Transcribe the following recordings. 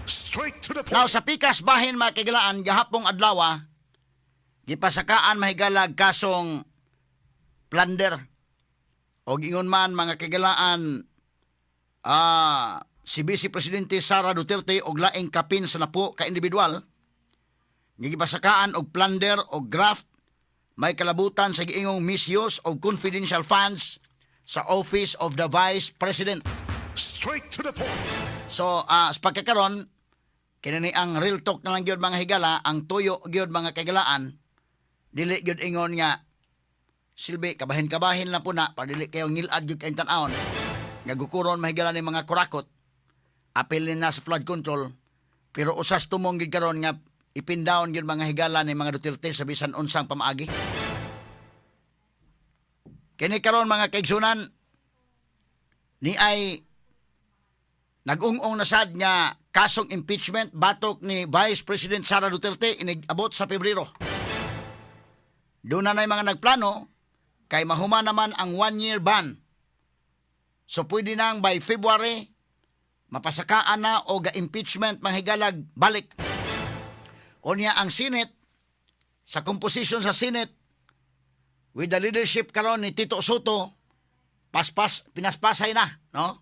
Straight to the Now point. Sa pikas bahin, mga kahigalaan, gahapong adlaw gipasakaan, mahigalag, kasong plunder. O ingon man, mga kahigalaan, si Vice Presidente Sara Duterte og laing kapin sa 10 ka individual gipasakaan og plunder o graft, may kalabutan sa giingong misuse of confidential funds sa Office of the Vice President. Straight to the point. So, sa pagkakaron, kini ni ang real talk na lang gyud, mga higala, ang tuyo gyud, mga kahigalaan, dili gyud ingon nga silbi kabahin-kabahin lang po na para dili kayo ngilad gyud kayong tan-awon nga gukuron, mahigala, ni mga kurakot apil ni na sa flood control, pero usas tumong gyud karon nga ipin down gyud, mga higala, ni mga Duterte sa bisan unsang pamaagi. Kini karon, mga kaigsunan, ni ay nag-ung-ong na sad nga kasong impeachment batok ni Vice President Sara Duterte inig-abot sa Pebrero. Doon na mga nagplano kay mahuma naman ang 1 year ban. So pwede nang by February mapasakaan na o ga-impeachment, manghigalag, balik. Unya ang Senate, sa composition sa Senate with the leadership karon ni Tito Sotto, paspas pinaspasay na, no?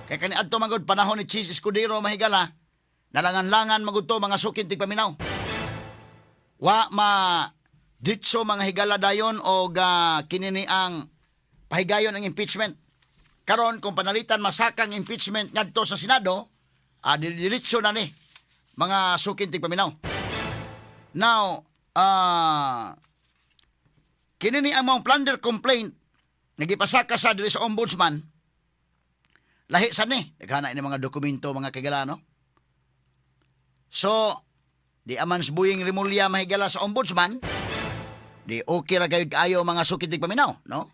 Kay kani adto magod panahon ni Chiz Escudero, mahigala, nalangan-langan magud to, mga suking tigpaminaw. Wa ma ditso, mga higala, dayon og kini ni ang pahigayon ang impeachment. Karon kung panalitan masakang impeachment ngadto sa Senado, diretso na ni, mga suking tigpaminaw. Now, kini ni ang mga plunder complaint nga gipasaka sa diri sa ombudsman, lahi sad ni daghana ini mga dokumento, mga kagala, no? So di aman si Boying Remulla, mahigala, sa ombudsman, di okay ra kayo kaayo, mga suking tigpaminaw, no?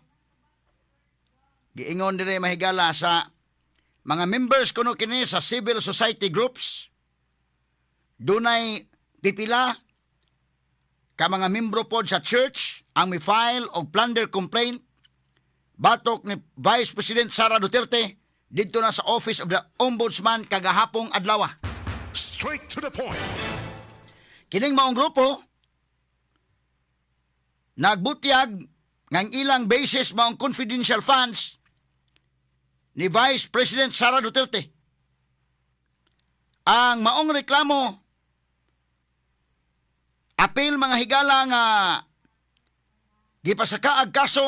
Giingon dire, mahigala, sa mga members kuno kini sa civil society groups, dunay pipila ka mga membro pod sa church ang mi-file og plunder complaint batok ni Vice President Sara Duterte didto na sa Office of the Ombudsman kagahapong adlaw. Straight to the point. Kining maong grupo nagbutyag ngang ilang basis maong confidential funds ni Vice President Sara Duterte. Ang maong reklamo apil, mga higala, nga gipasakaag kaso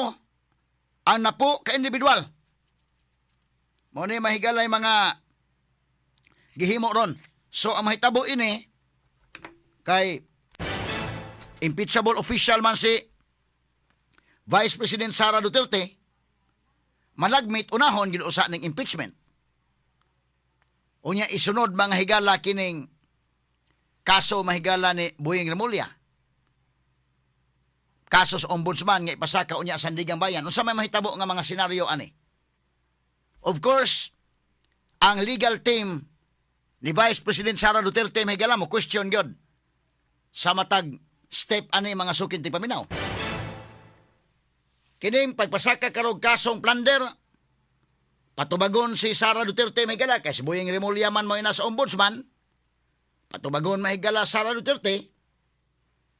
ang 10 ka individual. Mao ni, mahigalay, mga gihimo ron. So ang mahitabo ini kay impeachable official man si Vice President Sara Duterte, malagmit unahon gid usa ning impeachment. Unya isunod, mga higala, kining kaso, mahigala, ni Boying Remulla. Kaso sa ombudsman nga ipasaka unya sa Sandigan Bayan. Unsa may mahitabo nga mga senaryo ani? Of course, ang legal team ni Vice President Sara Duterte, mahigala, mo question gyud sa matag step ani, mga suking tigpaminaw. Kining pagpasaka karog kasong plunder, patubagon si Sara Duterte, mahigala, kay si Boying Remulla man mo sa ombudsman, patubagon, mahigala, Sara Duterte,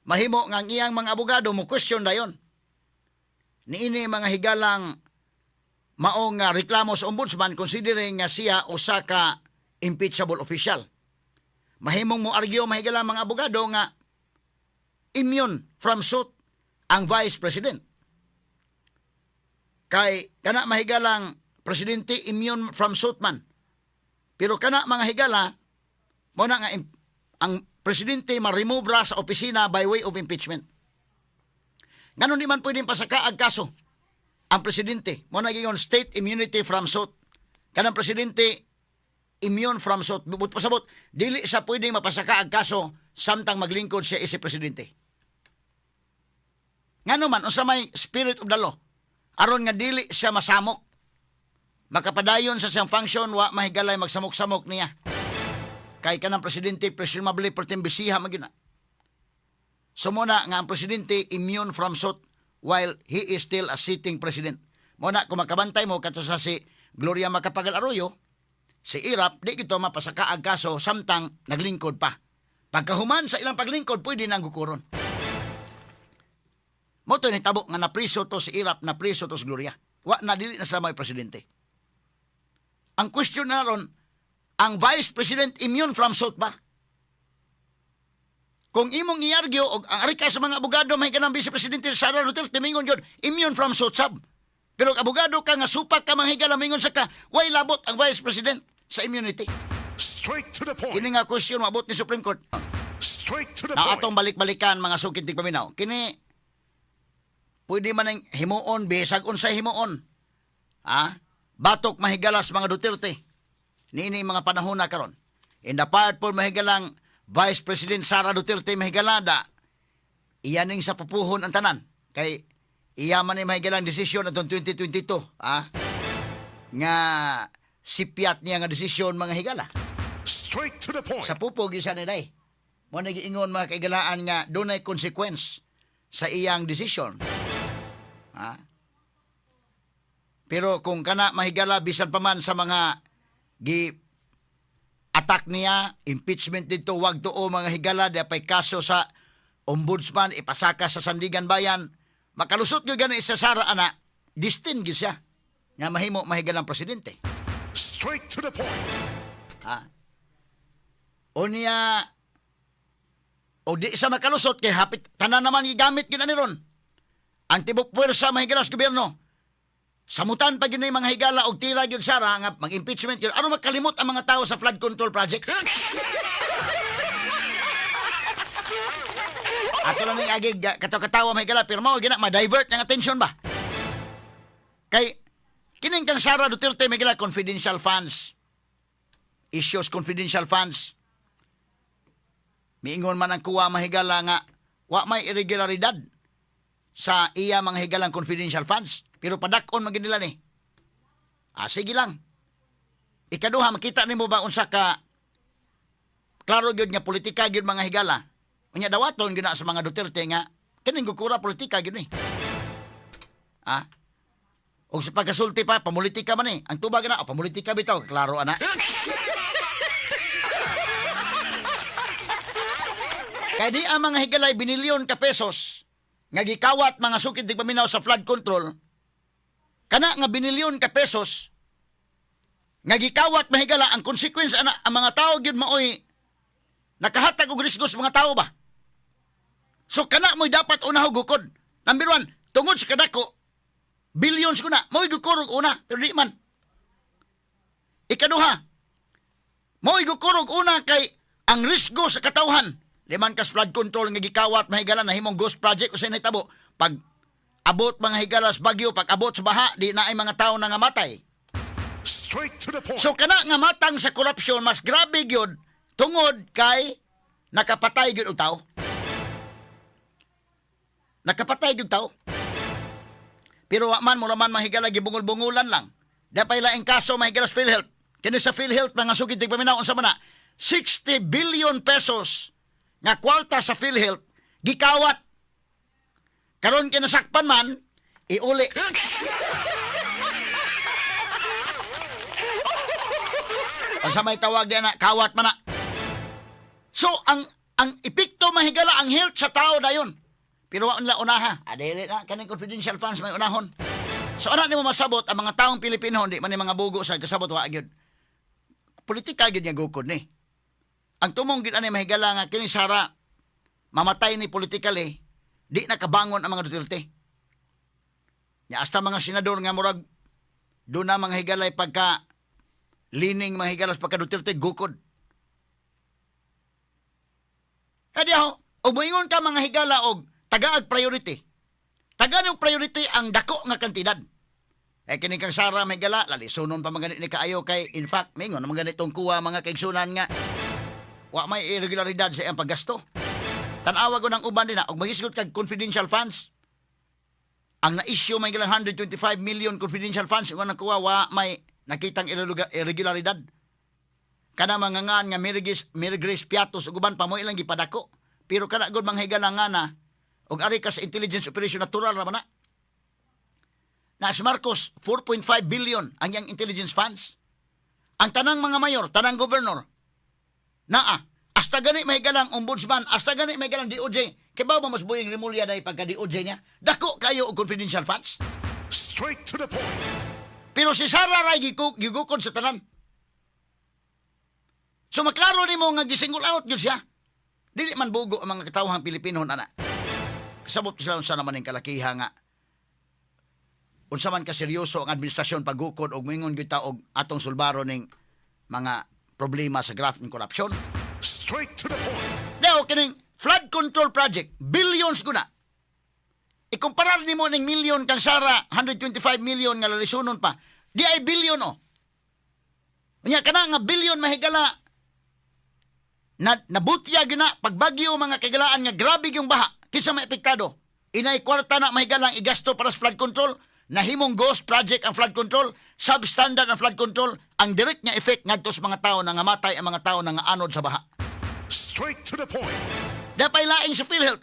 mahimo nga ang iyang mga abogado mo question dayon. Niini, mga higalang, maong nga reklamo sa ombudsman, considering nga siya usa ka impeachable official. Mahimong mo argue, mahigala, mga abogado nga immune from suit ang vice president. Kay kana, mahigalang, presidente immune from suit man. Pero kana, mga higala, mo na nga ang presidente ma-remove ra sa opisina by way of impeachment. Nganon di man pwedeng pasakaag kaso ang presidente? Mo na giingon state immunity from suit. Kanang presidente immune from suit. Buot pasabot, dili siya pwedeng mapasakaag kaso samtang maglingkod siya isip presidente. Ngano man, unsa may spirit of the law? Aron nga dili siya masamok. Makapadayon sa siyang function, wa mahigalay magsamok-samok niya. Kay kanang presidente, presumably pertimbisiha man gyud na. So muna nga ang presidente immune from suit while he is still a sitting president. Mo na kung makabantay mo kato sa si Gloria Macapagal Arroyo, Si Erap di gito mapasaka ang kaso samtang naglingkod pa. Pagkahuman sa ilang paglingkod, pwede nang gukuron. Mo to nitabo nga napriso to si Erap, napriso to si Gloria. Wa na, dili na sa may presidente. Ang question na ron, ang vice president immune from suit ba? Kung imong i-argue og ang ari ka sa mga abogado may kanang vice presidente Sara Duterte, mingon gyud immune from suit sab. Pero og abogado ka nga supak ka manghigala, mingon sa ka way labot ang vice president sa immunity. Straight to the point. Kini nga question maabot ni Supreme Court. Straight to the Na point. atong balik-balikan, mga sukid tigpaminaw. Kini pwede man ang himuon bisag unsay himuon. Ha? Batok mahigalas mga Duterte. Niini mga panahon na karon. In the part po mahigalang Vice President Sara Duterte mahigalada, iyaning sa pupuhon ang tanan. Kay iya man ni mahigalang desisyon atong 2022. Ha? Nga sipyat niya nga desisyon, mga higala. Straight to the point. Sa pupo gisa ni day. Mo nagiingon, mga kaigalaan, nga dunay consequence sa iyang desisyon. Ha? Pero kung kana mahigala, bisan pa man sa mga gi attack niya, impeachment dito, wag tuo, mga higala, di pay kaso sa ombudsman, ipasaka sa Sandiganbayan, makalusot gyud gani sa Sara ana, destined gyud siya nga mahimo mahigalang presidente. Straight to the point. Ha? Unya, o di sa makalusot kay hapit tanan naman gigamit gyud ani ron. Ang tibok puwersa mahigalas gobyerno. Samutan pa gyud ni mga higala og tira gyud sara nga mag-impeachment gyud aron makalimot ang mga tao sa flood control project. Ato lang ning agi katawa-katawa, mga higala, pero mao gina ma-divert ang attention ba? Kay kining kang Sara Duterte, may higala, confidential funds issues, confidential funds. Miingon man ang kuwa, mahigala, nga wa may irregularidad sa iya mga higalang confidential funds. Pero padak-on man gyud nila ni. Ah, sige lang. Ikaduha, makita nimo ba unsa ka klaro gyud nga politika gyud, mga higala. Unya dawaton gyud na sa mga Duterte nga kining gukura politika gyud ni. Ah? Og sa pagkasulti pa, pamulitika man eh. Ang tubag na, oh, pamulitika bitaw, klaro ana. Kay di ang mga higalay binilyon ka pesos nga gikawat, mga sukid di paminaw, sa flood control, kana nga binilyon ka pesos nga gikawat, mahigala, ang consequence ana, ang mga tao gyud maoy nakahatag og risgo sa mga tao ba. So kana mo'y dapat una gukod. Number one, tungod sa kadako, billions ko na, mo'y gukurog una, pero di man. Ikaduha, mo'y gukurog una kay ang risgo sa katawhan. Liman kas flood control nga gikawat, mahigala, nahimong ghost project o sa nahitabo. Pag abot, mga higala, sa bagyo, pag abot sa baha, di na ay mga tao na nga matay. Straight to the point. So kana nga matang sa korupsyon mas grabe gyud tungod kay nakapatay gyud og tao. Nakapatay gyud tao. Pero wa man mo man mahigala, gibungol-bungulan lang. Dapay laing kaso, mahigala, sa PhilHealth. Kini sa PhilHealth, mga sugid tigpaminaw, unsa man na 60 billion pesos nga kwarta sa PhilHealth gikawat. Karon kinasakpan man iuli. Ang sa may tawag di na, kawat man na. So, ang epekto, mahigala, ang health sa tao na yun. Pero wa nila unaha. Adili na, kaning confidential funds may unahon. So, ana nimo masabot, ang mga taong Pilipino, hindi man ni mga bugo sa kasabot, wa gyud. Politika gyud nga gukod ni. Ang tumong gyud ani, mahigala, nga kini Sara mamatay ni politically, di nakabangon ang mga Duterte. Nya hasta mga senador nga murag doon na mga higalay pagka lining, mga higalas, pagka Duterte gukod. Kaya ho, og moingon ka, mga higala, og tagaag priority. Tagaan og priority ang dako nga kantidad. Eh kini kang Sara may gala, lalisunon pa mga ni kaayo kay in fact mingon naman ganitong kuwa, mga kaigsunan, nga wa may irregularidad sa iyang paggasto. Tan-awa ko ng uban din na, og magisgot kag confidential funds. Ang na-issue may galang 125 million confidential funds, ingon ang kuwa wa may nakitang irregularidad. Kana mga ngan nga Mary Grace Piatos ug uban pa mo ilang gipadako. Pero kana gud, mga higala, nga na og ari ka sa intelligence operation, natural ra man na. Na si Marcos, 4.5 billion ang iyang intelligence funds. Ang tanang mga mayor, tanang governor, naa, hasta gani may galang ombudsman, hasta gani may galang DOJ. Kay ba mas Boying Remulla dahil pagka DOJ niya? Dako kayo og confidential funds. Straight to the point. Pero si Sara ray gigukod sa tanan. So maklaro nimo nga gisingle out gyud siya. Dili man bugo ang mga katawhang Pilipino ana. Kasabot sila unsa naman ning kalakiha nga unsa man ka seryoso ang administrasyon paggukod og moingon gyud ta og atong sulbaro ning mga problema sa graft and corruption. Straight to the point. Now, kining flood control project, billions guna. Ikumparar nimo ning million kang Sara, 125 million nga lalisunon pa. Di ay billion oh. Unya kana nga billion mahigala na nabutya gina pagbagyo, mga kaigalaan, nga grabe yung baha, kinsa may apektado? Inay kwarta na mahigalang igasto para sa flood control, nahimong ghost project ang flood control, substandard ang flood control. Ang direct nga effect ngadto sa mga tao, nangamatay ang mga tao nga anod sa baha. Straight to the point. Dapay laing sa PhilHealth.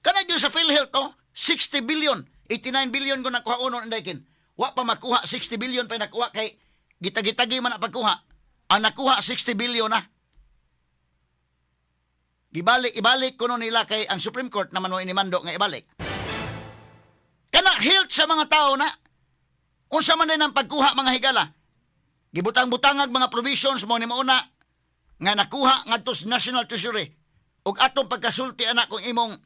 Kana gyud sa PhilHealth oh, 60 billion, 89 billion ko nakuha uno ndaykin. Wa pa makuha 60 billion pa nakuha kay gitagi-tagi man ang pagkuha. Ang nakuha 60 billion na. Gibalik ibalik kuno nila kay ang Supreme Court naman mo inimando nga ibalik. Kana health sa mga tao na unsa man din ang pagkuha, mga higala. Gibutang-butangag mga provisions mo ni mauna nga nakuha ngadto sa National Treasury ug atong pagkasulti ana, kung imong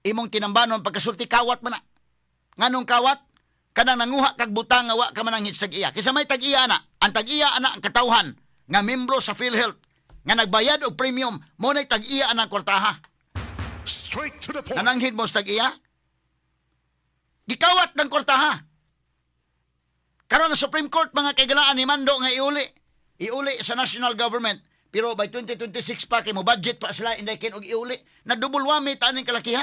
imong tinambanon pagkasulti, kawat man na. Nganong kawat? Kanang nanguha kag butang nga wa ka man ang tag-iya. Kinsa may tag-iya ana? Ang tag-iya ana ang katawhan nga membro sa PhilHealth nga nagbayad og premium mo nay tag-iya ana ang kwartaha. Straight to the point. Nananghid mo sa tag-iya? Gikawat ng kwartaha. Karon ang Supreme Court, mga kaigalaan, ni mando nga iuli. Iuli sa national government. Pero by 2026 pa kay mo budget pa sila inday ken og iuli. Na double whammy ta aning kalakiha.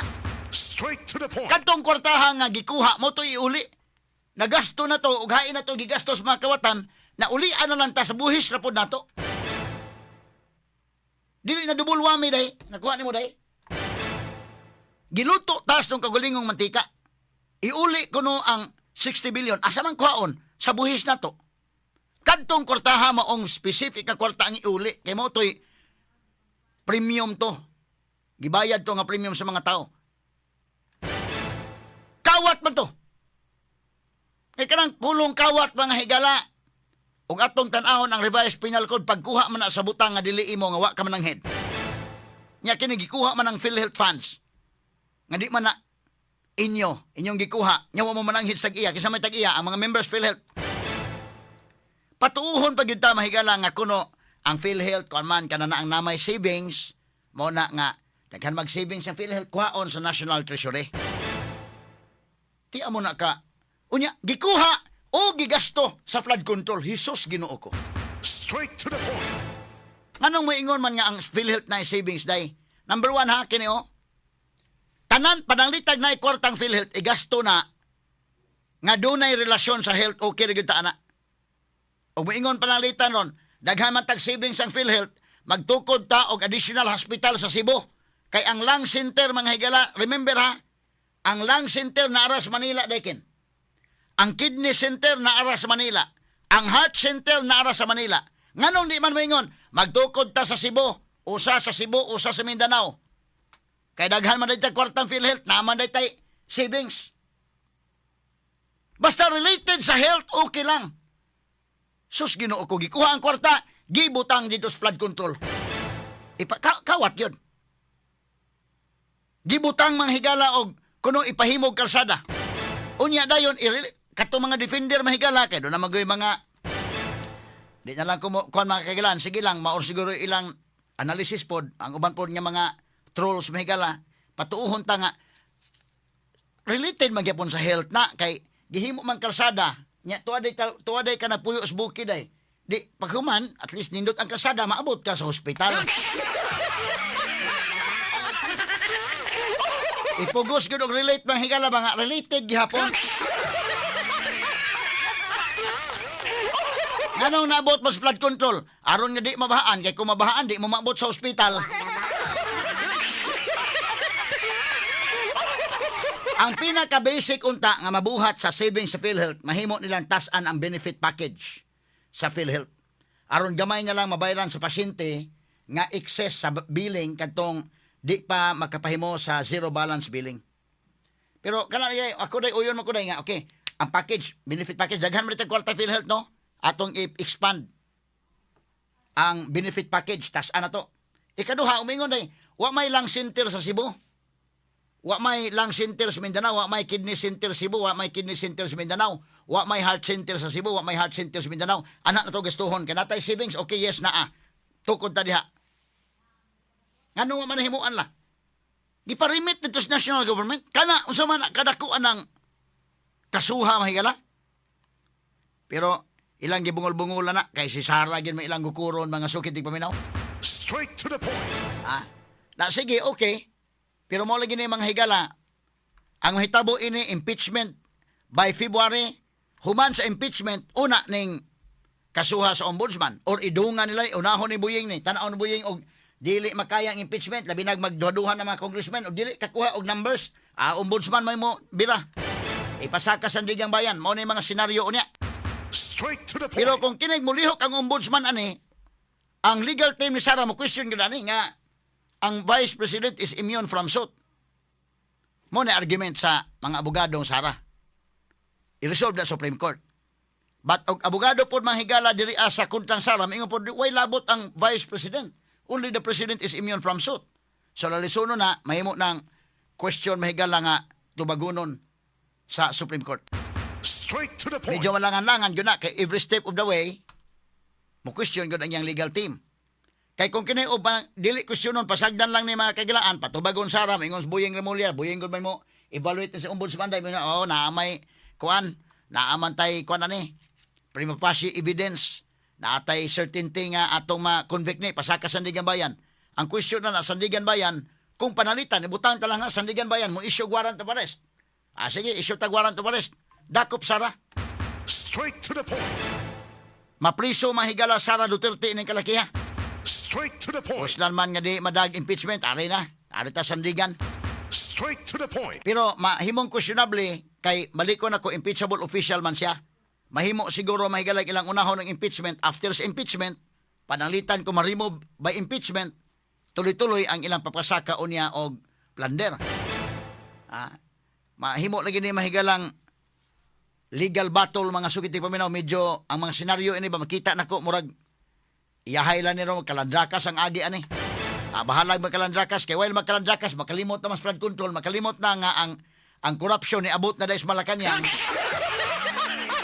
Straight to the point. Kadtong kwartaha nga gikuha mo to iuli. Nagasto na to ug hain na to gigastos mga kawatan na ulian na lang ta sa buhis ra pod nato. Dili na double whammy day. Nakuha nimo day. Giluto tas nung kagulingong mantika. Iuli kuno ang 60 billion. Asa man kuhaon? Sa buhis na to. Kadtong kwartaha maong specific ka kwarta ang iuli. Kay mo to'y premium to. Gibayad to nga premium sa mga tao. Kawat man to. Kay kanang pulong kawat, mga higala. Ug atong tan-awon ang Revised Penal Code, pagkuha man na sa butang nga dili imo nga wa ka mananghid. Nya kini gikuha man ang PhilHealth funds. Nga di man na inyo, inyong gikuha. Nya wa mo mananghid sa iya, kinsa may tag-iya? Ang mga members PhilHealth. Patuuhon pa gyud ta, mahigala, nga kuno ang PhilHealth kuan man kana na ang namay savings mo na nga daghan mag savings ang PhilHealth kuhaon sa National Treasury. Ti amo na ka. Unya gikuha o gigasto sa flood control. Hesus, Ginoo ko. Straight to the point. Nganong moingon man nga ang PhilHealth na savings day? Number one ha, kini oh. Tanan, pananglitag na kwartang PhilHealth, igasto na nga dunay relasyon sa health, okay ra gyud ta ana. Ug moingon pananglitan ron, daghan man tag savings ang PhilHealth, magtukod ta og additional hospital sa Cebu. Kay ang lung center, mga higala, remember ha, ang lung center na sa Manila dekin. Ang kidney center na sa Manila. Ang heart center na sa Manila. Nganong di man moingon, magtukod ta sa Cebu, usa sa Cebu, usa sa Mindanao. Kay daghan man day kwartang PhilHealth, naman day tay savings. Basta related sa health, okay lang. Sus, Ginoo ko, gikuha ang kwarta, gibutang dito sa flood control. Kawat yun. Gibutang mga higala og kuno ipahimog kalsada. Unya dayon kato mga defender, mahigala, kay doon na magoy mga di na lang kumo kuan, mga kaigalan, sige lang, maor siguro ilang analysis pod ang uban pod nga mga trolls, mahigala, patuuhon ta nga related man gyapon sa health na kay gihimo man kalsada nya tuwa day ka nagpuyo sa bukid ay di paghuman at least nindot ang kalsada, maabot ka sa hospital. Ipugos gyud og relate, mga higala, mga related gihapon. Nganong naabot mo sa flood control? Aron nga di mabahaan, kay kung mabahaan, di mo maabot sa ospital. Ang pinaka-basic unta nga mabuhat sa savings sa PhilHealth, mahimo nilang tasan ang benefit package sa PhilHealth. Aron gamay na lang mabayaran sa pasyente nga excess sa billing kadtong di pa makapahimo sa zero balance billing. Pero kana ay ako day uyon mo ko day nga okay, ang package, benefit package, daghan man kwarta PhilHealth, no? Atong i-expand ang benefit package, tas ana to. Ikaduha, umingon day, wa may lung center sa Cebu. Wa may lung center sa Mindanao, wa may kidney center sa Cebu, wa may kidney center sa Mindanao, wa may heart center sa Cebu, wa may heart center sa Mindanao. Ana na to gastuhon kay natay savings, okay, yes naa. Tukod ta diha. Ngano wa man nahimuan la? Gipa-remit dito sa national government. Kana unsa man kadako anang kasuha, mahigala? Pero ilang gibungol-bungol na kay si Sara gyud may ilang gukuron, mga sukit paminaw. Straight to the point. Ah. Na sige, okay. Pero mo lagi ni mga higala, ang mahitabo ini impeachment by February, human sa impeachment, una ning kasuha sa ombudsman or idungan nila, unahon ni Buying ni, tan-aw ni Buying og dili makaya ang impeachment, labi nag magduha-duha na mga congressman og dili kakuha og numbers, ah, ombudsman may mo bira. Ipasaka sa Sandigan Bayan, mao ni mga senaryo niya. Straight to the point. Pero kung kinig mulihok ang ombudsman ani, ang legal team ni Sara mo question gyud ani nga ang Vice President is immune from suit. Mo na argument sa mga abogadong Sara. I-resolve na Supreme Court. But og abogado pod mga higala diri sa kontrang Sara, maingon pod way labot ang Vice President. Only the President is immune from suit. So lalisuno na mahimo ng question, mahigala, nga tubagunon sa Supreme Court. Straight to the point. Medyo malangan-langan yun na kay every step of the way mo question gyud ang iyang legal team. Kay kung kini o dili questionon, pasagdan lang ni mga kagilaan, patubagon Sara, ingon sa Buying Remulla, Buying gud may mo evaluate ni sa ombudsman dai mo, oh, naa may kuan, naa man tay kuan ani. Prima facie evidence, naatay certainty nga atong ma-convict ni pasaka Sandigan Bayan. Ang question na na Sandigan Bayan, kung panalitan ibutang ta lang nga Sandigan Bayan mo issue warrant of arrest. Ah, sige, issue tag warrant of arrest. Dakop Sara. Straight to the point. Mapriso, mahigala, Sara Duterte ining kalakiha. Straight to the point. Uslan man nga di madag impeachment, ari na. Ari ta sandigan. Straight to the point. Pero mahimong questionable kay maliko na ko impeachable official man siya. Mahimo siguro, mahigalay, ilang unahon ng impeachment. After sa impeachment, panalitan ko ma-remove by impeachment, tuloy-tuloy ang ilang papasaka unya og plunder. Ah, mahimo lagi ni mahigalang legal battle, mga sukit paminaw. Medyo ang mga senaryo ini ba makita nako murag iyahay lang ni ro kalandrakas ang agi ani. Ah, bahalag magkalandrakas kay while magkalandrakas makalimot na mas flood control, makalimot na nga ang corruption ni abot na dahil sa Malacanang.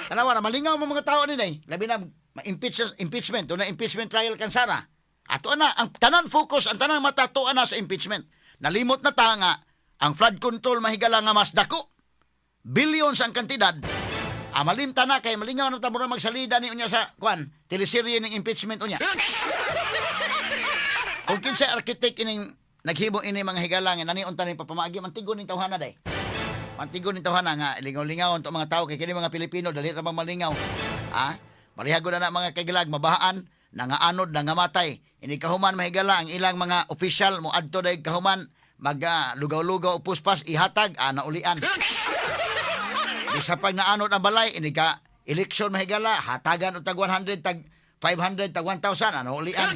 Tanawa na malingaw mo mga tao ni day. Labi na ma-impeach, impeachment, doon na impeachment trial kan Sara. Ato na ang tanan focus, ang tanang mata ato na sa impeachment. Nalimot na ta nga ang flood control, mahigala, nga mas dako. Billions ang kantidad. Ah, malimta na kay malingaw na ta mura magsalida ni unya sa kuan, teleserye ning impeachment unya. Kung kinsa architect ining naghimo ini, mga higala, nga nani unta ni papamaagi, mantigo ning tawhana day. Mantigo ning tawhana nga lingaw-lingaw to mga tao kay kini mga Pilipino dali ra bang malingaw. Ah, marihago na na mga kagilag mabahaan, nangaanod, nangamatay. Ini kahuman, mahigala, ang ilang mga official mo adto day kahuman mag lugaw-lugaw puspas ihatag, ah, naulian. Bisa pag naanod ang balay, ini ka election, mahigala, hatagan og tag 100, tag 500, tag 1,000, ano ulian.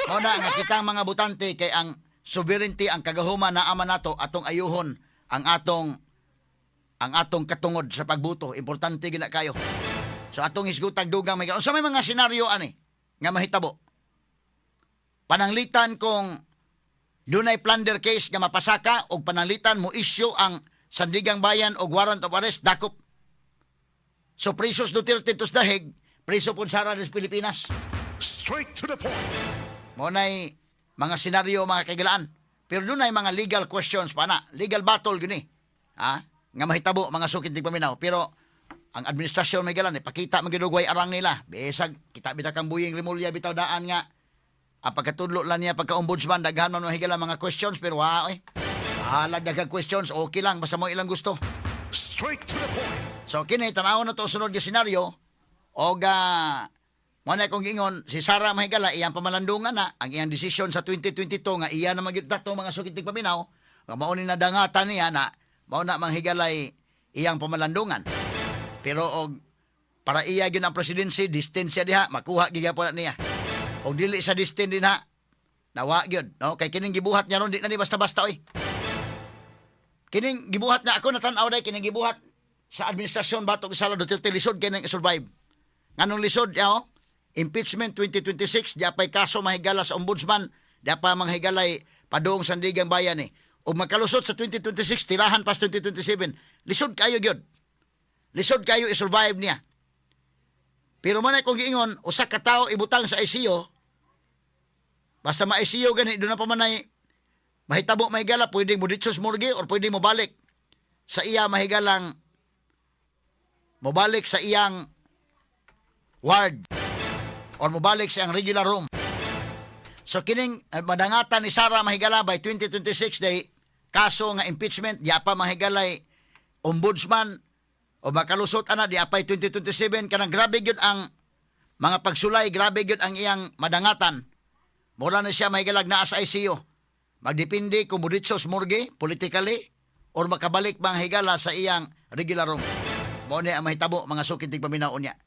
Mao na nga kitang mga botante kay ang sovereignty, ang kagahuman na ama nato, atong ayuhon ang atong katungod sa pagbuto. Importante gina kayo. So atong hisgutag dugang may unsa may mga senaryo ani nga mahitabo. Pananglitan kung dunay plunder case nga mapasaka og pananglitan mo issue ang Sandigang Bayan og warrant of arrest, dakop. So presos Duterte tos dahig, preso pud Sara des Pilipinas. Straight to the point. Mo nay mga senaryo, mga kaigalaan. Pero dunay mga legal questions pa na, legal battle gyud ni. Ha? Nga mahitabo, mga sukit di paminaw. Pero ang administrasyon may galan, ipakita man gyud og way arang nila. Bisag kita bitaw kang Buying Remulla bitaw daan nga ang pagkatudlo lang niya pagka-ombudsman, daghan man mahigala mga questions, pero wa oy. Bahalag daghang questions, okay lang basta mo ilang gusto. Straight to the point. So kini tan-awon na to sunod nga senaryo og mo na akong giingon si Sara, mahigala, iyang pamalandungan na ang iyang desisyon sa 2022 nga iya na magyud tato, mga sukit paminaw, nga mao ni nadangatan niya na mao na manghigalay iyang pamalandungan. Pero og para iya gyud ang presidency, destined siya diha, makuha gyud gyapon na niya. Og dili sa destined dinha, nawa gyud, no? Kay kining gibuhat niya ron, di na ni basta-basta oy. Kining gibuhat na ako natan-aw day, kining gibuhat sa administrasyon batok ni Sara Duterte, lisod kay nang survive. Nganong lisod yaw? Impeachment 2026, di pa'y kaso mahigala sa ombudsman, di pa manghigalay padung Sandigan Bayan eh. O makalusot sa 2026, tirahan pa sa 2027. Lisod kayo gyud. Lisod kayo i-survive niya. Pero man kung giingon, usa ka tawo ibutang sa ICU, basta ma-ICU gani, doon na pa man ay mahitabo mahigala, pwedeng mo ditso sa morgue or pwedeng mo balik sa iya mahigalang mobalik sa iyang ward or mobalik sa iyang regular room. So kining madangatan ni Sara mahigala by 2026 day kaso nga impeachment, di pa mahigalay ombudsman o makalusot ana, di apay 2027. Kanang grabe gyud ang mga pagsulay, grabe gyud ang iyang madangatan. Mura na siya mahigalag naa sa ICU. Magdepende kung moditso sa morgue politically or makabalik mga higala sa iyang regular room. Mao ni ang mahitabo, mga suking tigpaminaw, unya.